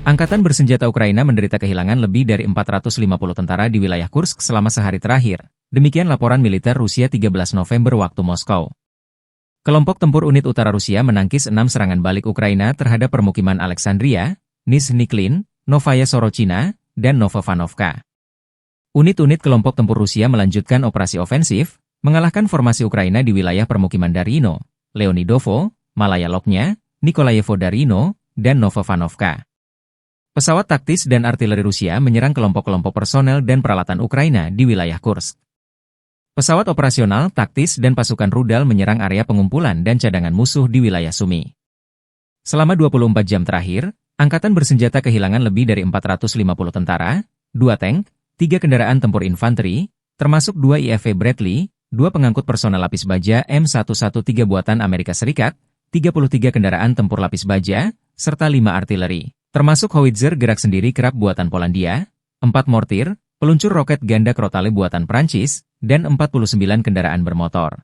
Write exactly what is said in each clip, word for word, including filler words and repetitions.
Angkatan bersenjata Ukraina menderita kehilangan lebih dari empat ratus lima puluh tentara di wilayah Kursk selama sehari terakhir, demikian laporan militer Rusia tiga belas November waktu Moskow. Kelompok tempur unit utara Rusia menangkis enam serangan balik Ukraina terhadap permukiman Alexandria, Nizhny Klin, Novaya Sorochina, dan Novovanovka. Unit-unit kelompok tempur Rusia melanjutkan operasi ofensif, mengalahkan formasi Ukraina di wilayah permukiman Darino, Leonidovo, Malaya Loknya, Nikolayevo Darino, dan Novovanovka. Pesawat taktis dan artileri Rusia menyerang kelompok-kelompok personel dan peralatan Ukraina di wilayah Kursk. Pesawat operasional, taktis, dan pasukan rudal menyerang area pengumpulan dan cadangan musuh di wilayah Sumy. Selama dua puluh empat jam terakhir, angkatan bersenjata kehilangan lebih dari empat ratus lima puluh tentara, dua tank, tiga kendaraan tempur infanteri, termasuk dua I F V Bradley, dua pengangkut personel lapis baja M satu satu tiga buatan Amerika Serikat, tiga puluh tiga kendaraan tempur lapis baja, serta lima artileri, termasuk howitzer gerak sendiri Krab buatan Polandia, empat mortir, peluncur roket ganda Crotale buatan Prancis, dan empat puluh sembilan kendaraan bermotor.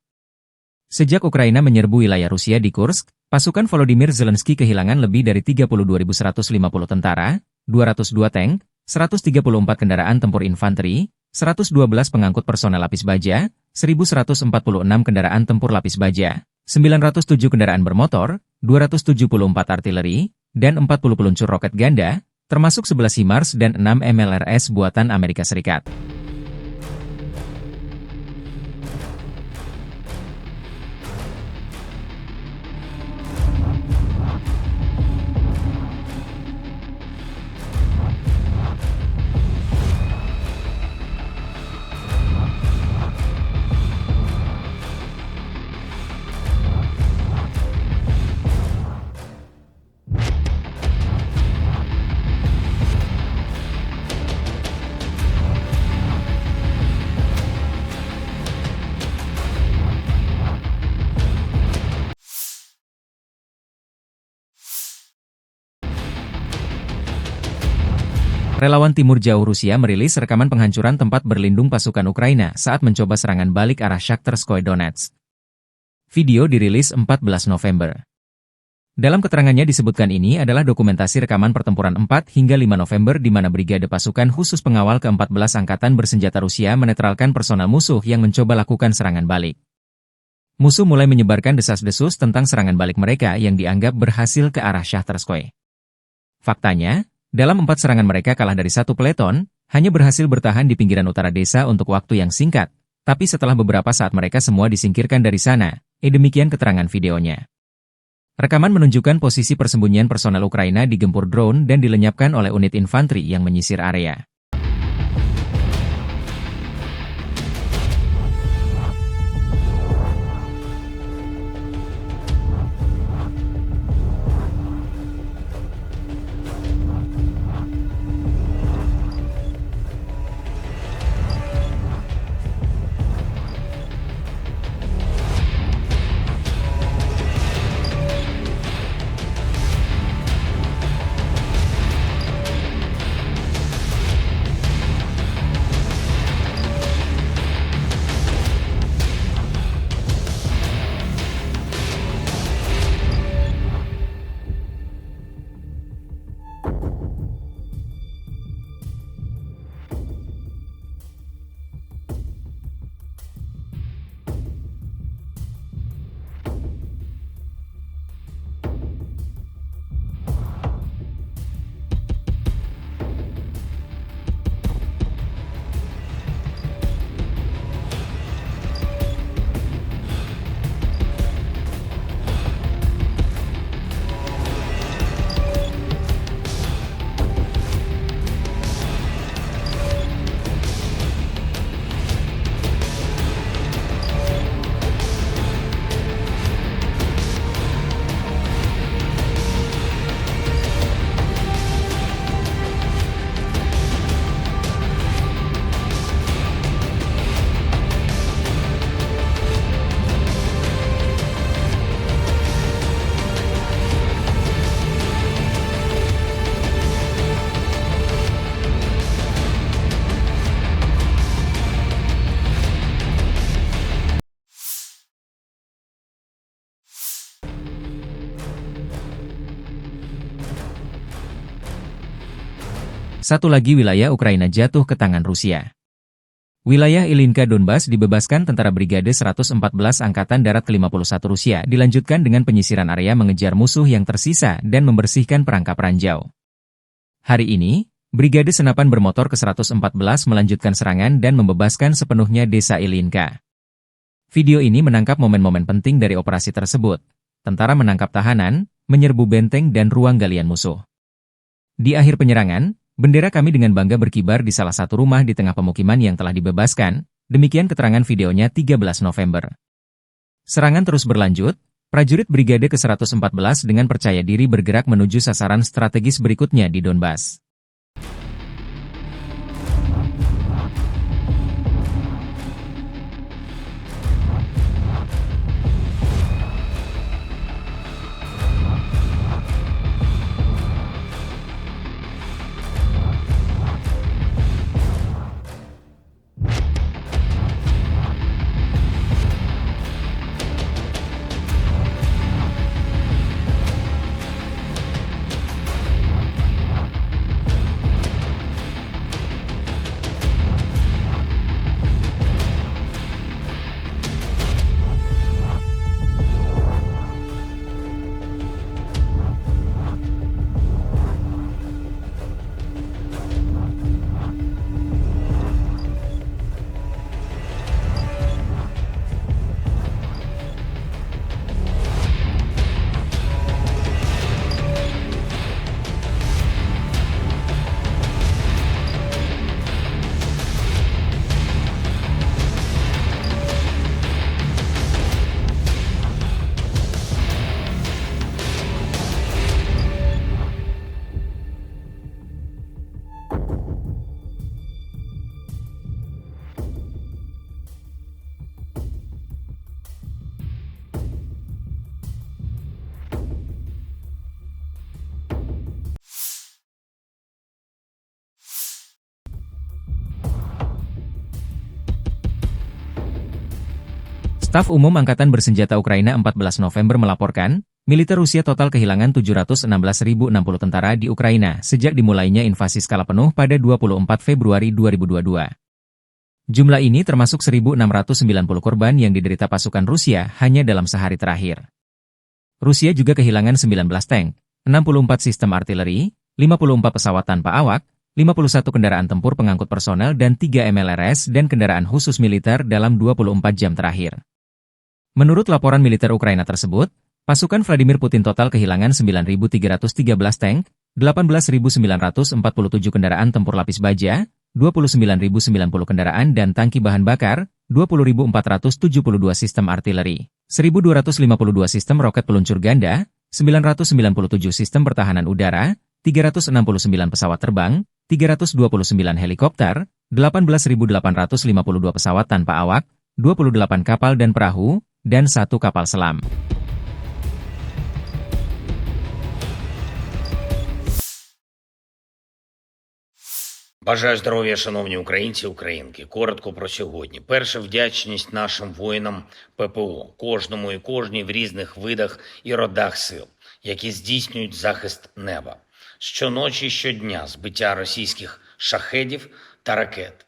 Sejak Ukraina menyerbu wilayah Rusia di Kursk, pasukan Volodymyr Zelensky kehilangan lebih dari tiga puluh dua ribu seratus lima puluh tentara, dua ratus dua tank, seratus tiga puluh empat kendaraan tempur infanteri, seratus dua belas pengangkut personel lapis baja, seribu seratus empat puluh enam kendaraan tempur lapis baja, sembilan ratus tujuh kendaraan bermotor, dua ratus tujuh puluh empat artileri, dan empat puluh peluncur roket ganda, termasuk sebelas HIMARS dan enam M L R S buatan Amerika Serikat. Relawan Timur Jauh Rusia merilis rekaman penghancuran tempat berlindung pasukan Ukraina saat mencoba serangan balik arah Shakhtarskoye Donetsk. Video dirilis empat belas November. Dalam keterangannya disebutkan ini adalah dokumentasi rekaman pertempuran empat hingga lima November di mana Brigade Pasukan Khusus Pengawal keempat belas Angkatan Bersenjata Rusia menetralkan personel musuh yang mencoba lakukan serangan balik. Musuh mulai menyebarkan desas-desus tentang serangan balik mereka yang dianggap berhasil ke arah Shakhtarskoye. Faktanya, dalam empat serangan mereka kalah dari satu peleton, hanya berhasil bertahan di pinggiran utara desa untuk waktu yang singkat, tapi setelah beberapa saat mereka semua disingkirkan dari sana, eh, demikian keterangan videonya. Rekaman menunjukkan posisi persembunyian personel Ukraina digempur drone dan dilenyapkan oleh unit infanteri yang menyisir area. Satu lagi wilayah Ukraina jatuh ke tangan Rusia. Wilayah Ilinka Donbas dibebaskan tentara Brigade seratus empat belas Angkatan Darat kelima puluh satu Rusia, dilanjutkan dengan penyisiran area mengejar musuh yang tersisa dan membersihkan perangkap ranjau. Hari ini, Brigade Senapan Bermotor ke seratus empat belas melanjutkan serangan dan membebaskan sepenuhnya desa Ilinka. Video ini menangkap momen-momen penting dari operasi tersebut. Tentara menangkap tahanan, menyerbu benteng dan ruang galian musuh. Di akhir penyerangan, bendera kami dengan bangga berkibar di salah satu rumah di tengah pemukiman yang telah dibebaskan, demikian keterangan videonya tiga belas November. Serangan terus berlanjut, prajurit Brigade ke seratus empat belas dengan percaya diri bergerak menuju sasaran strategis berikutnya di Donbas. Staf Umum Angkatan Bersenjata Ukraina empat belas November melaporkan, militer Rusia total kehilangan tujuh ratus enam belas ribu enam puluh tentara di Ukraina sejak dimulainya invasi skala penuh pada dua puluh empat Februari dua ribu dua dua. Jumlah ini termasuk seribu enam ratus sembilan puluh korban yang diderita pasukan Rusia hanya dalam sehari terakhir. Rusia juga kehilangan sembilan belas tank, enam puluh empat sistem artileri, lima puluh empat pesawat tanpa awak, lima puluh satu kendaraan tempur pengangkut personel dan tiga M L R S dan kendaraan khusus militer dalam dua puluh empat jam terakhir. Menurut laporan militer Ukraina tersebut, pasukan Vladimir Putin total kehilangan sembilan ribu tiga ratus tiga belas tank, delapan belas ribu sembilan ratus empat puluh tujuh kendaraan tempur lapis baja, dua puluh sembilan ribu sembilan puluh kendaraan dan tangki bahan bakar, dua puluh ribu empat ratus tujuh puluh dua sistem artileri, seribu dua ratus lima puluh dua sistem roket peluncur ganda, sembilan ratus sembilan puluh tujuh sistem pertahanan udara, tiga ratus enam puluh sembilan pesawat terbang, tiga ratus dua puluh sembilan helikopter, delapan belas ribu delapan ratus lima puluh dua pesawat tanpa awak, dua puluh delapan kapal dan perahu, dan satu kapal selam. Бажаю здоров'я, шановні українці, українки. Коротко про сьогодні. Перше, вдячність нашим воїнам П П О, кожному і кожній в різних видах і родах сил, які здійснюють захист неба. Щоночі і щодня збиття російських шахедів та ракет.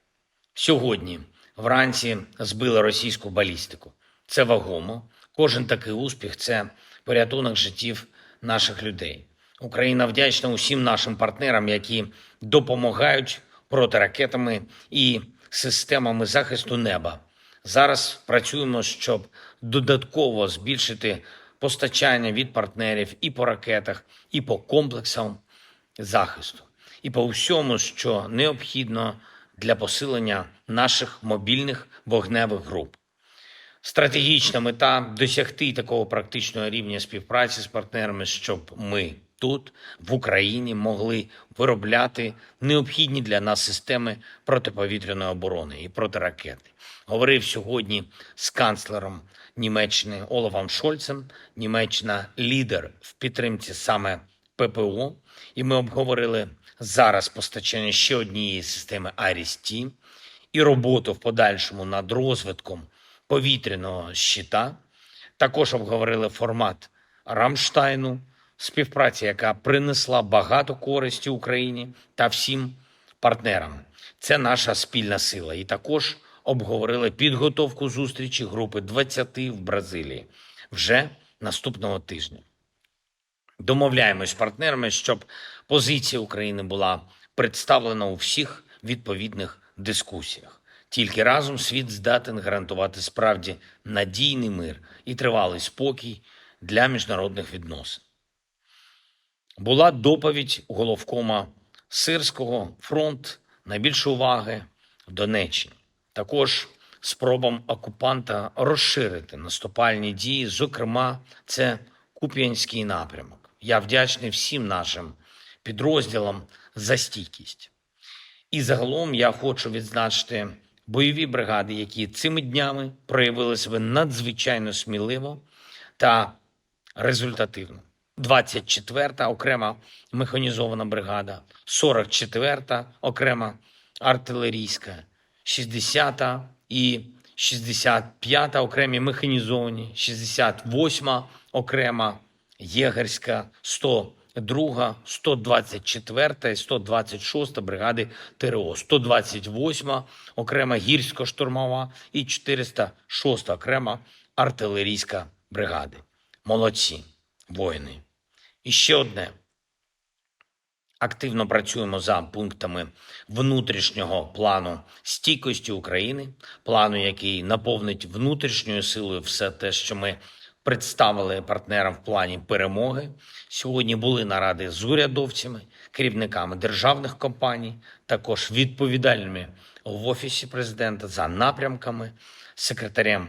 Сьогодні вранці збили російську балістику. Це вагомо. Кожен такий успіх — це порятунок життів наших людей. Україна вдячна усім нашим партнерам, які допомагають протиракетами і системами захисту неба. Зараз працюємо, щоб додатково збільшити постачання від партнерів і по ракетах, і по комплексам захисту, і по всьому, що необхідно для посилення наших мобільних вогневих груп. Стратегічна мета — досягти такого практичного рівня співпраці з партнерами, щоб ми тут, в Україні, могли виробляти необхідні для нас системи протиповітряної оборони і протиракети. Говорив сьогодні з канцлером Німеччини Олафом Шольцем. Німеччина — лідер в підтримці саме П П О, і ми обговорили зараз постачання ще однієї системи Айріс-Т і роботу в подальшому над розвитком повітряного щита. Також обговорили формат Рамштайну, співпраця, яка принесла багато користі Україні та всім партнерами. Це наша спільна сила. І також обговорили підготовку зустрічі групи двадцяти в Бразилії вже наступного тижня. Домовляємось з партнерами, щоб позиція України була представлена у всіх відповідних дискусіях. Тільки разом світ здатен гарантувати справді надійний мир і тривалий спокій для міжнародних відносин. Була доповідь головкома Сирського: фронт найбільше уваги в Донеччині. Також спробам окупанта розширити наступальні дії, зокрема, це Куп'янський напрямок. Я вдячний всім нашим підрозділам за стійкість. І загалом я хочу відзначити бойові бригади, які цими днями проявили себе надзвичайно сміливо та результативно. Двадцять четверта окрема механізована бригада, сорок четверта окрема артилерійська, шістдесята і шістдесят п'ята окремі механізовані, шістдесят восьма окрема єгерська, сто друга, сто двадцять четверта і сто двадцять шоста бригади Т Р О, сто двадцять восьма окрема гірсько-штурмова і чотириста шоста окрема артилерійська бригади. Молодці, воїни. І ще одне. Активно працюємо за пунктами внутрішнього плану стійкості України, плану, який наповнить внутрішньою силою все те, що ми представили партнерам в плані перемоги. Сьогодні були наради з урядовцями, керівниками державних компаній, також відповідальними в Офісі президента за напрямками, секретарем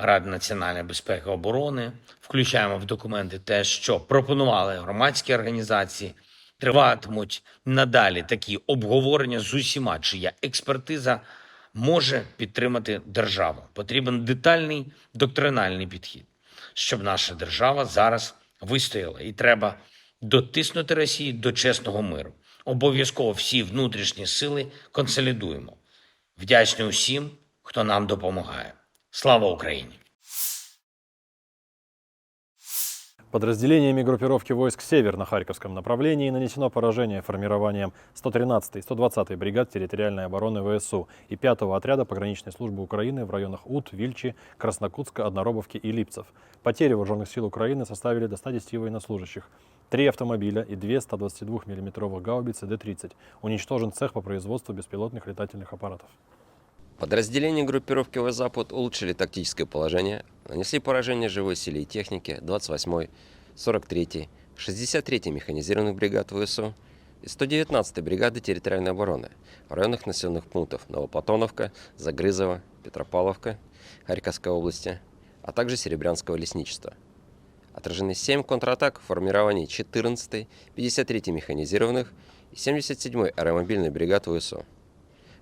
Ради національної безпеки і оборони. Включаємо в документи те, що пропонували громадські організації. Триватимуть надалі такі обговорення з усіма, чия експертиза може підтримати державу. Потрібен детальний доктриналний підхід, щоб наша держава зараз вистояла. І треба дотиснути Росію до чесного миру. Обов'язково всі внутрішні сили консолідуємо. Вдячний усім, хто нам допомагає. Слава Україні! Подразделениями группировки войск «Север» на Харьковском направлении нанесено поражение формированиям сто тринадцатой и сто двадцатой бригад территориальной обороны В С У и пятого отряда пограничной службы Украины в районах Ут, Вильчи, Краснокутска, Одноробовки и Липцев. Потери вооружённых сил Украины составили до ста десяти военнослужащих, три автомобиля и две ста двадцати двух миллиметровых гаубицы Д тридцать. Уничтожен цех по производству беспилотных летательных аппаратов. Подразделения группировки «Восток-Запад» улучшили тактическое положение, нанесли поражение живой силе и технике двадцать восьмой, сорок третьей, шестьдесят третьей механизированных бригад В С У и сто девятнадцатой бригады территориальной обороны в районах населённых пунктов Новоплатоновка, Загрызово, Петропавловка Харьковской области, а также Серебрянского лесничества. Отражены семь контратак формирований четырнадцатой, пятьдесят третьей механизированных и семьдесят седьмой аэромобильной бригад В С У.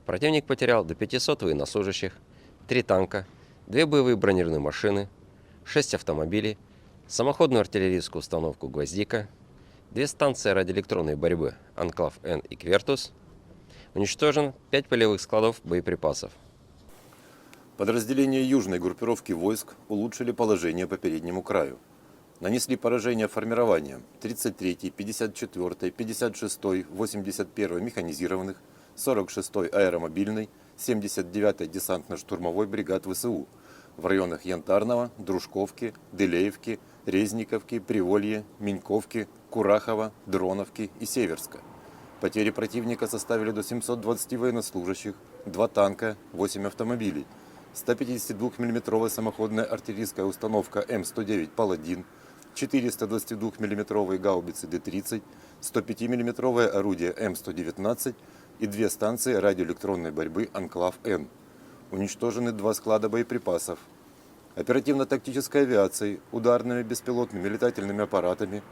Противник потерял до пятисот военнослужащих, три танка, две боевые бронированные машины, шесть автомобилей, самоходную артиллерийскую установку «Гвоздика», две станции радиоэлектронной борьбы «Анклав-Н» и «Квертус». Уничтожен пять полевых складов боеприпасов. Подразделения южной группировки войск улучшили положение по переднему краю. Нанесли поражение формированиям тридцать третьей, пятьдесят четвёртой, пятьдесят шестой, восемьдесят первой механизированных, сорок шестой аэромобильной, семьдесят девятой десантно-штурмовой бригад В С У в районах Янтарного, Дружковки, Дылеевки, Резниковки, Приволье, Меньковки, Курахова, Дроновки и Северска. Потери противника составили до семьсот двадцати военнослужащих, два танка, восемь автомобилей, ста пятидесяти двух миллиметровая самоходная артиллерийская установка М сто девять «Паладин», четыреста двадцати двух миллиметровые гаубицы Д тридцать, сто пяти миллиметровое орудие М сто девятнадцать и две станции радиоэлектронной борьбы «Анклав-Н». Уничтожены два склада боеприпасов. Оперативно-тактической авиацией, ударными беспилотными летательными аппаратами,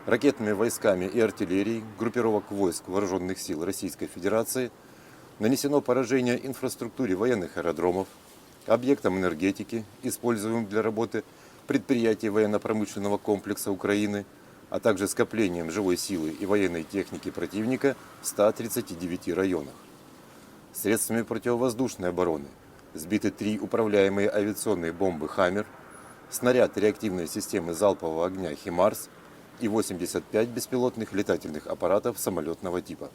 ракетными войсками и артиллерией группировок войск Вооружённых сил Российской Федерации нанесено поражение инфраструктуре военных аэродромов, объектам энергетики, используемым для работы предприятий военно-промышленного комплекса Украины, а также скоплениям живой силы и военной техники противника в ста тридцати девяти районах. Средствами противовоздушной обороны сбиты три управляемые авиационные бомбы «Хаммер», снаряд реактивной системы залпового огня «Химарс» и восемьдесят пять беспилотных летательных аппаратов самолётного типа.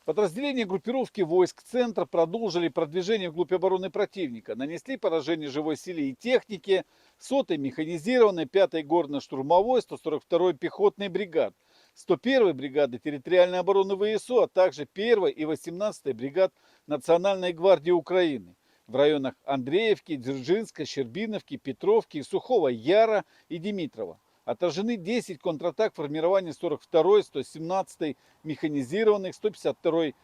Подразделения группировки войск «Центр» продолжили продвижение вглубь обороны противника, нанесли поражение живой силе и технике сотой механизированной, пятой горно-штурмовой, сто сорок второй пехотной бригад, сто первой бригады территориальной обороны В С У, а также первой и восемнадцатой бригад Национальной гвардии Украины в районах Андреевки, Дзержинска, Щербиновки, Петровки, Сухого Яра и Димитрова. Отражены десять контратак формирования сорок второй, сто семнадцатой механизированных, сто пятьдесят второй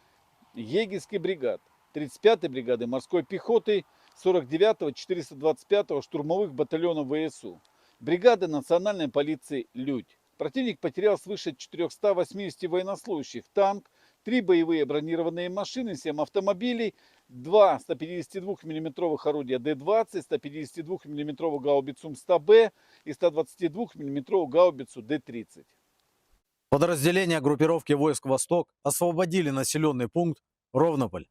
егерской бригад, тридцать пятой бригады морской пехоты, сорок девятого, четыреста двадцать пятого штурмовых батальонов В С У, бригады национальной полиции «Людь». Противник потерял свыше четырёхсот восьмидесяти военнослужащих, танк, три боевые бронированные машины, семь автомобилей, два сто пятидесяти двух миллиметровых орудия Д двадцать, сто пятидесяти двух миллиметровую гаубицу М сто Б и сто двадцати двух миллиметровую гаубицу Д тридцать. Подразделения группировки войск «Восток» освободили населённый пункт Ровнополь.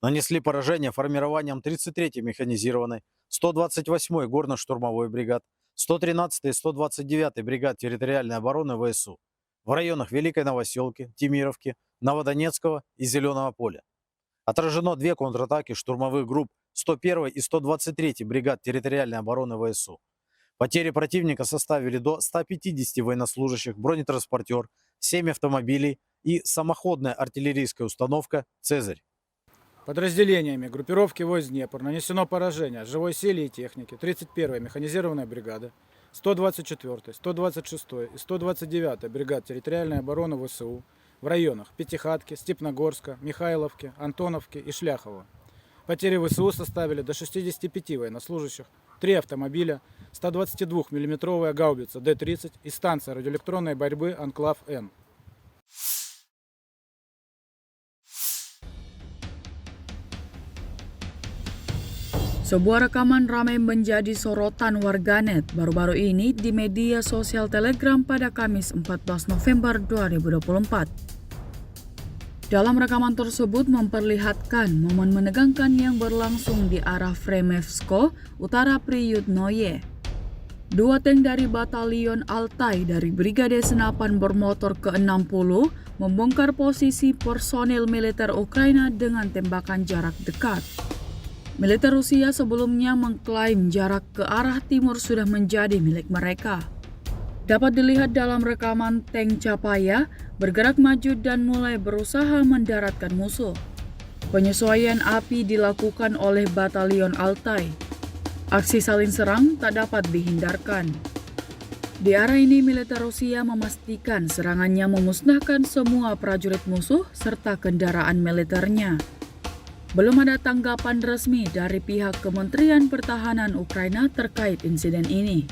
Нанесли поражение формированиям тридцать третьей механизированной, сто двадцать восьмой горно-штурмовой бригад, сто тринадцатой и сто двадцать девятой бригад территориальной обороны В С У в районах Великой Новосёлки, Темировки, Новодонецкого и Зелёного поля. Отражено две контратаки штурмовых групп сто первой и сто двадцать третьей бригад территориальной обороны В С У. Потери противника составили до ста пятидесяти военнослужащих, бронетранспортёр, семь автомобилей и самоходная артиллерийская установка «Цезарь». Подразделениями группировки войск «Днепр» нанесено поражение живой силе и технике тридцать первой механизированной бригады, сто двадцать четвёртой, сто двадцать шестой и сто двадцать девятой бригад территориальной обороны В С У в районах Пятихатки, Степногорска, Михайловки, Антоновки и Шляхова. Потери В С У составили до шестидесяти пяти военнослужащих, три автомобиля, сто двадцати двух миллиметровая гаубица Д тридцать и станция радиоэлектронной борьбы «Анклав-Н». Sebuah rekaman ramai menjadi sorotan warganet baru-baru ini di media sosial Telegram pada Kamis empat belas November dua ribu dua puluh empat. Dalam rekaman tersebut memperlihatkan momen menegangkan yang berlangsung di arah Fremevsko, Utara Priyutnoye. Dua tank dari Batalion Altai dari Brigade Senapan Bermotor ke enam puluh membongkar posisi personil militer Ukraina dengan tembakan jarak dekat. Militer Rusia sebelumnya mengklaim jarak ke arah timur sudah menjadi milik mereka. Dapat dilihat dalam rekaman tank Chapaya bergerak maju dan mulai berusaha mendaratkan musuh. Penyesuaian api dilakukan oleh Batalion Altai. Aksi saling serang tak dapat dihindarkan. Di arah ini, militer Rusia memastikan serangannya memusnahkan semua prajurit musuh serta kendaraan militernya. Belum ada tanggapan resmi dari pihak Kementerian Pertahanan Ukraina terkait insiden ini.